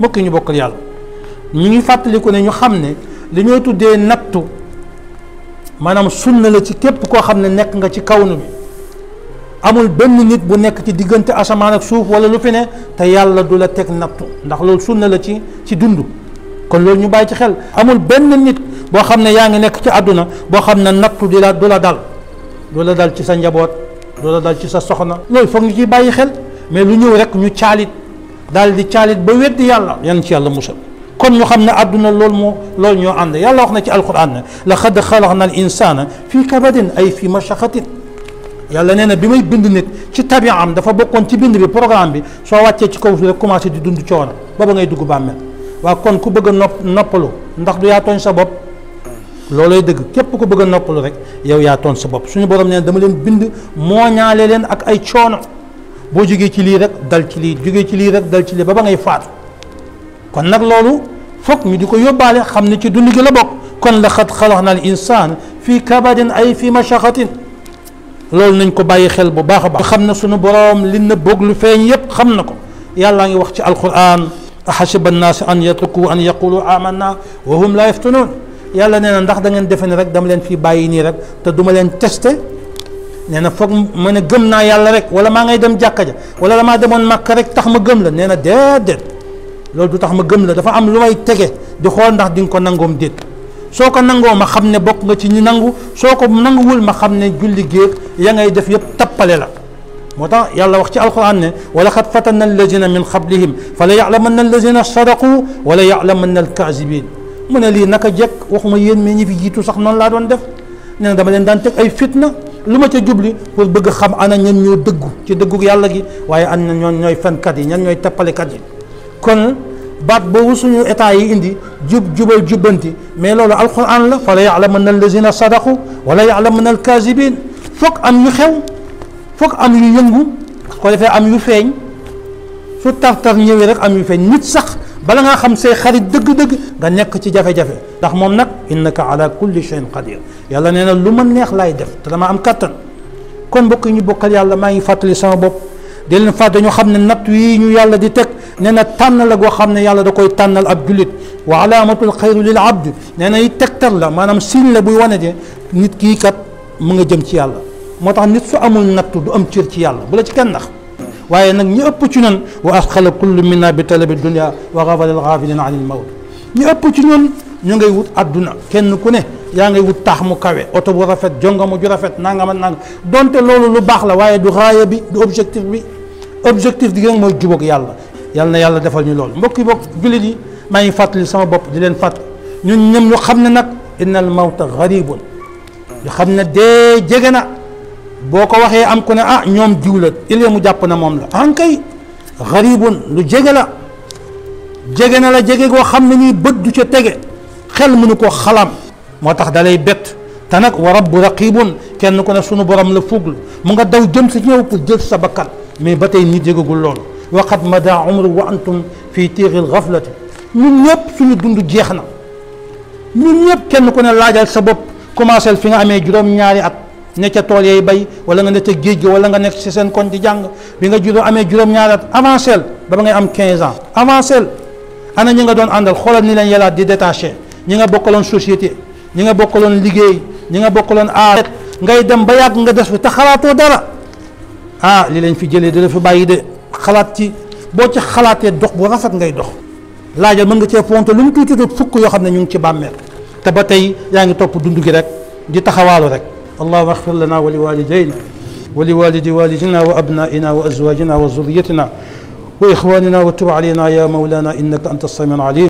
mbokk ñu bokkal yàlla ñu ngi fàttaliku ne ñu xam ne li ñoo tuddee nattu maanaam sunna la ci képp koo xam ne nekk nga ci kawnu bi amul benn nit bu nekk ci diggante asamaan ak suuf wala lu fi ne te yàlla du la teg nattu ndax loolu sunna la ci dund kon loolu ñu bàyyi ci xel amul benn nit boo xam ne yaa ngi nekk ci àdduna boo xam ne nattu du la dal ci sa njaboot du la dal ci sa soxna loolu foog ñu ciy bàyyi xel mais lu ñëw rek ñu caalit daal di caalit ba weddi yàlla yan ci yàlla musal kon ñu xam ne àdduna loolu ñoo ànd yàlla wax na ci alquran ne laqad xalaqna al insana fii kabadin ay fii mashaqatin yàlla nee na bi may bind nit ci tabiam dafa bokkoon ci bind bi programme bi soo wàccee ci kaw rek commencé di dund coono ba ngay dugg bàmmeel waaw kon ku bëgg a noppalu ndax du yaa tooñ sa bopp loolooy dëgg képp ku bëgg a noppalu rek yow yaa tooñ sa bopp suñu borom nee na dama leen bind mooñaale leen ak ay coono boo jógee ci lii rek dal ci lii jógee ci lii rek dal ci lii ba ngay faatu kon nag loolu foog ñu di ko yóbbaale xam ne ci dund gi la bokk kon laqad xalaqna al insaan fii kabadin ay fii mashaqatin loolu nañ ko bàyyi xel bu baax a baax xam ne suñu borom li na bëgg lu feeñ yépp xam na ko yàllaa ngi wax ci alquran ahasiba annaas an yatruku an yaqulu amanna wa hum la yaftunuun yàlla nee na ndax da ngeen defe ne rek dama leen fii bàyyi nii rek te duma leen testé nee na foog ma ne gëm naa yàlla rek wala maa ngay dem jàkka ja wala damaa demoon màkka rek tax ma gëm la nee na déedéet loolu du tax ma gëm la dafa am lu may tege di xool ndax di nga ko nangoom déet soo ko nangoo ma xam ne bokk nga ci ñi nangu soo ko nanguwul ma xam ne julli géeg ya ngay def yëpp tappale la moo tax yàlla wax ci alquran ne wa laqad fatanna allazina min qablihim fa la ya'lamanna allazina sadaqu wa la ya'lamanna alkaazibin mu ne lii naka jekk waxuma yéen mais ñi fi jiitu sax noonu laa doon def nee na dama leen daan teg ay fitna lu ma ca jubli pour bëgg xam ana ñan ñoo dëggu ci dëggu yàlla gi waaye an na ñoon ñooy fenkat yi ñan ñooy tappalekat yi kon baat boobu suñu état yi indi jubal jubbanti mais loolu alquran la fa la ya'lamanna allazina sadaqu wa la ya'lamanna alkaazibin foog am yu xew foog am yu yëngu ko defee am yu feeñ su tartar ñëwee rek am yu feeñ nit sax bala ngaa xam say xarit dëgg-dëgg nga nekk ci jafe-jafe ndax moom nag innaka ala kulli shay'in qadir yàlla nee na lu ma neex laay def te dama am kattan kon mbokk ñu bokkal yàlla maa ngi fàttali sama bopp di leen fàtte ñu xam ne natt yi ñu yàlla di teg nee na tànn la goo xam ne yàlla da koy tànnal ab jullit wa alaamatul xayru lil abd nee na yi tegtal la maanaam signe la buy wane de nit kii kat mu nga jëm ci yàlla moo tax nit su amul nattu du am cër ci yàlla bu la ci kenn nax waaye nag ñu ëpp ci ñun wa asxala kullu minna bi talabi dunya wa gafala alxaafilina an il mawt ñu ëpp ci ñun ñu ngay wut adduna kenn ku ne yaa ngay wut taax mu kawe oto bu rafet jongama ju rafet nangam ak nangam donte loolu lu baax la waaye du raaya bi du objectif bi objectif di rek mooy jubóog yàlla yàlla na yàlla defal ñu loolu mbokk yi bokk jullit yi maa ngi fàttali sama bopp di leen fàtt ñun ñëm ñu xam ne nag inna al mawta garibun ñu xam ne dee jege na boo ko waxee am ku ne ah ñoom jiw la il mu jàpp na moom la ankay garibun lu jege la jege na la jege goo xam ne ñuy bët du ca tege xel mënu ko xalam moo tax dalay bett te nag wa rabbu raqibun kenn ku ne sunu borom la fuglu mu nga daw jëm si ñëw pour jël sa bakkan mais ba tey nit jegagul loolu waqad mada umru wa antum fii tiiril gaflati ñun ñëpp suñu dund jeex na ñun ñëpp kenn ku ne laajal sa bopp commencé fi nga amee juróom-ñaari at ne ca tool yay bay wala nga ne ca géej gi wala nga nekk ci seen koñ di jàng bi nga amee juróom-ñaari at avancé ba ngay am 15 ans avancé ana ñi nga doon àndal xoolal ni leen yàllaat di détaché ñi nga bokkaloon société ñi nga bokkaloon liggéey ñi nga bokkaloon aar ngay dem ba yàgg nga des fi te xalaatoo dara ah li leen fi jëlee dina fi bàyyi de xalaat ci boo ci xalaatee dox bu rafet ngay dox laajal mën nga cee fonte lu mu tuuti fukk yoo xam ne ñu ngi ci bàmmeel te ba tey yaa ngi topp dund gi rek di taxawaalu rek allahumma axfir lana wa li walidayna wa li walidi walidina wa abnaina wa azwajina wa zurriyatina wa ixwanina wa tub alayna ya mawlana innaka anta as-samiul alim